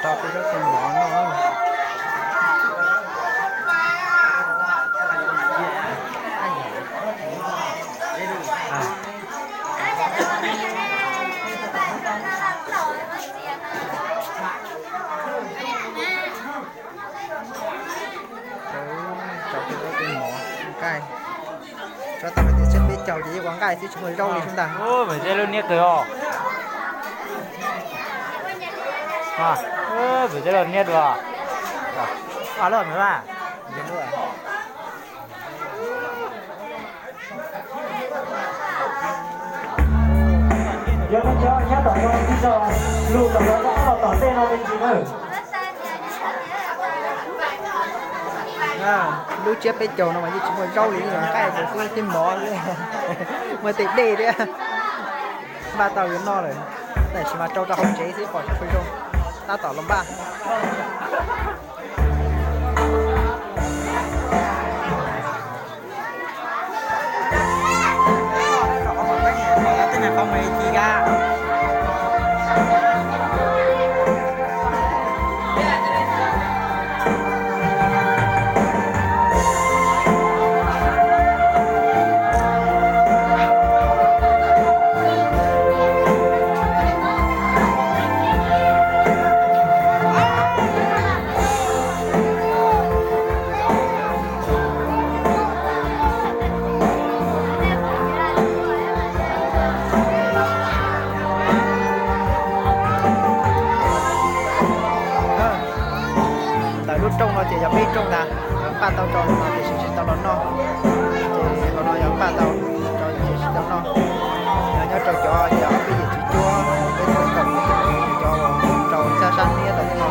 Peb zaub tej mov no. Tso peb zaub tej mov nqaij. Tso tau hais tias tshiab peb caug ces yeej ua nqaij xwb tsis muaj zaub li xwb ntag. Pem tej lub niab kawg os. Pem tej lub niab dua. Lub me vaj. Yog nej cov nyob tom no tib co, lug tom no rau ob los tom tej no me ntsis nawb. Lub tsiab peb caug no mas yeej tsis muaj zaub li, nqaij xwb tej mov xwb, muaj tej dej thiab. Npaj tau yuav noj lawm, tam sim mas rau rau hauv tsev xwb pom tsis pom zoo, tab tom los npaj. Ntawm lub rooj no ces yog peb rooj ntag, npaj tau rau no tiam sis tsis tau los noj, ces los no yog npaj tau rau tiam sis tsis tau noj. Yog nyob rau cov yog peb yim tswv cuab, peb tau kaum cov rau sab sab niab tau tej no.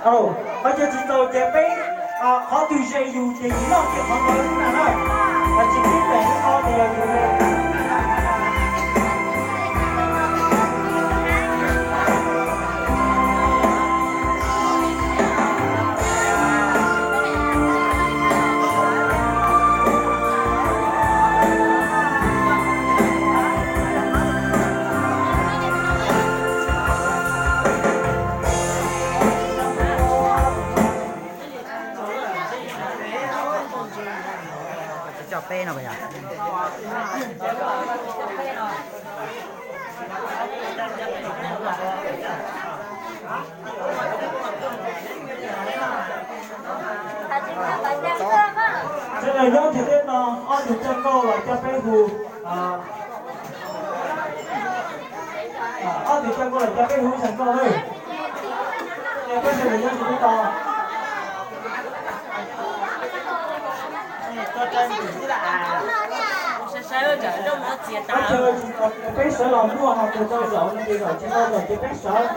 Qhov chaw tsis txaus ces peb, qhov twg ze yus ces yus noj kiag qhov ntawd xwb na. Tsis pib pem ib qho ces yog yus. Coj peb no yog. Sawv daws nyob txhia teb no, ob tug coj nkauj los coj peb hu. Ob tug coj nkauj los coj peb hu ib zag nkauj na. Peb sawv daws nyob txhia teb no. Peb sawv los muaj ho tus tau zaum no ces zaum tsis tau zaum ces peb sawv.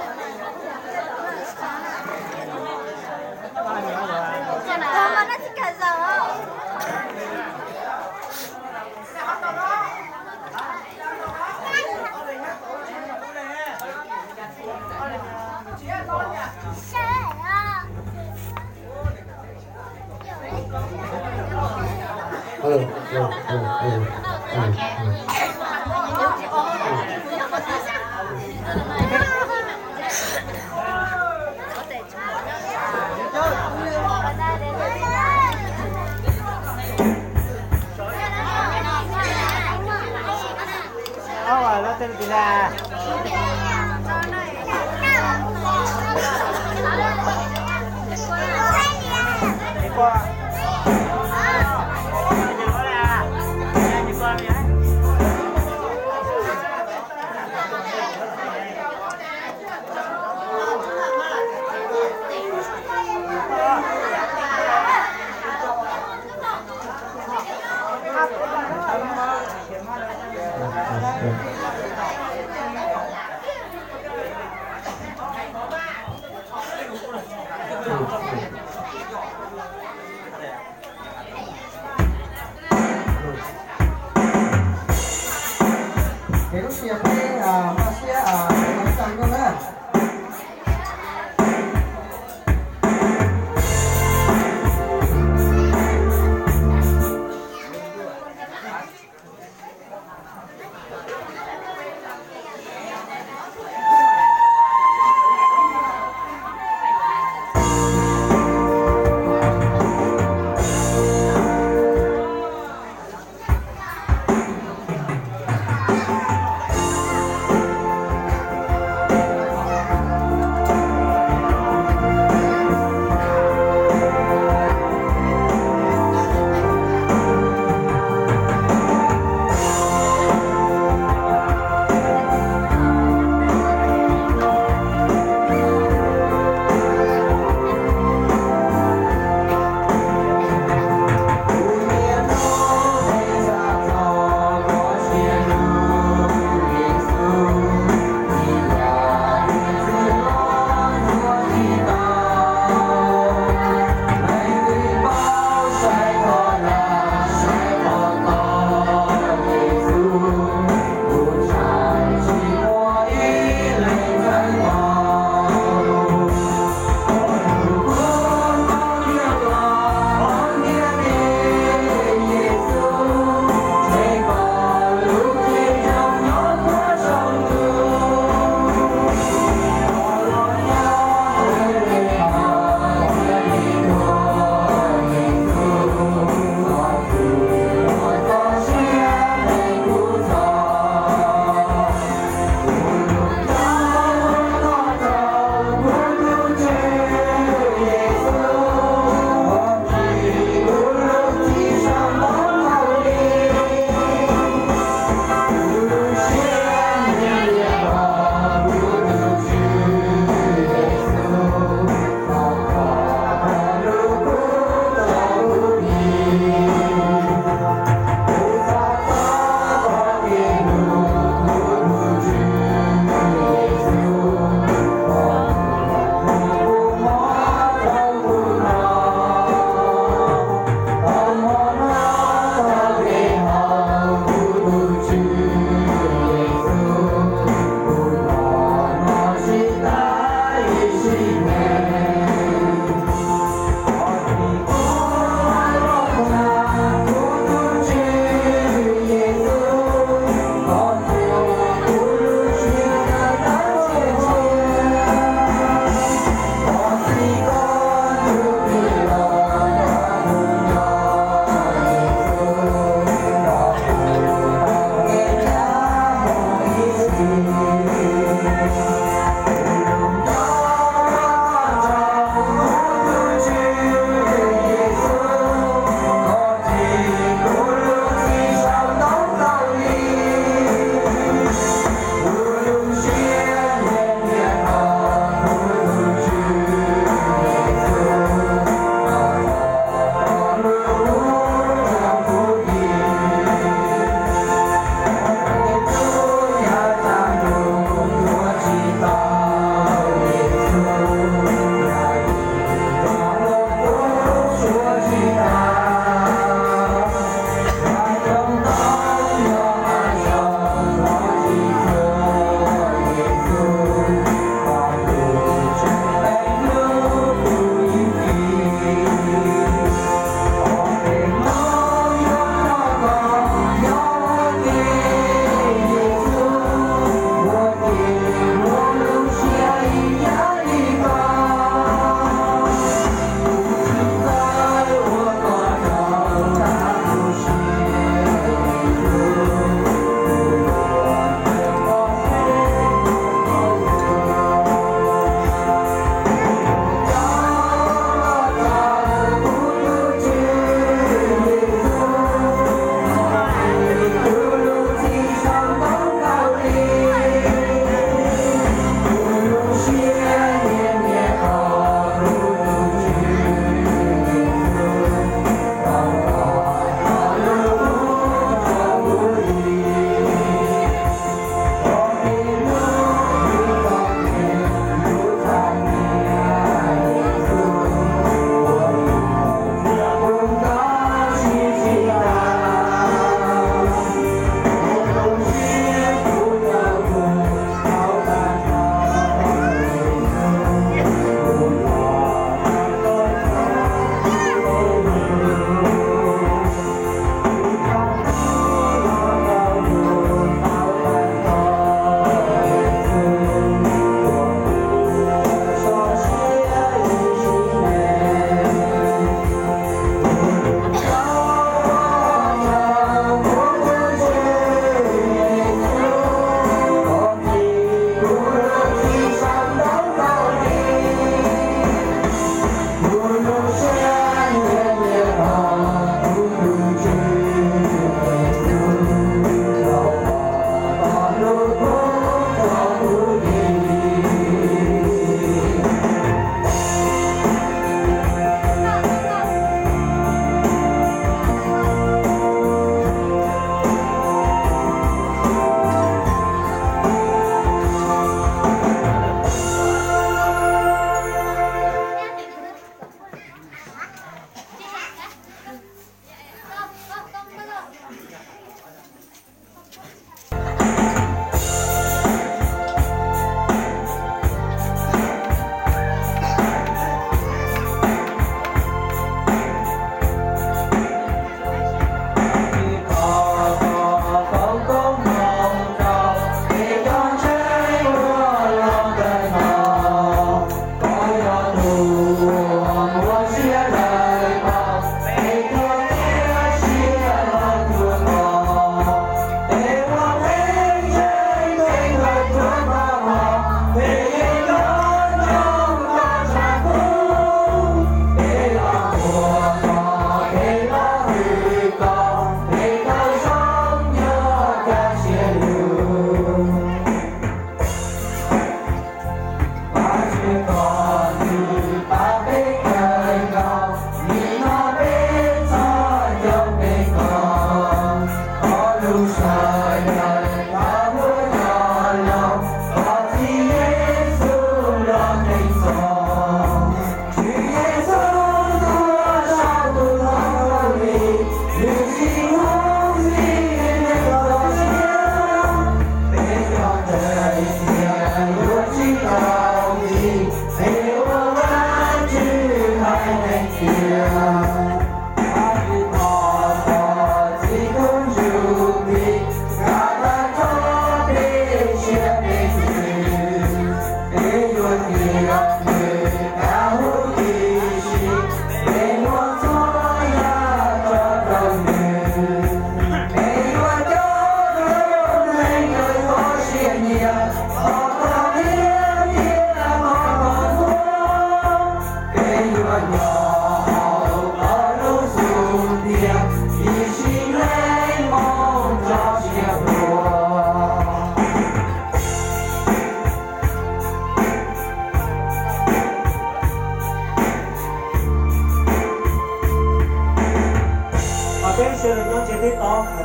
Tsawg leej nyob tsev teb tod mas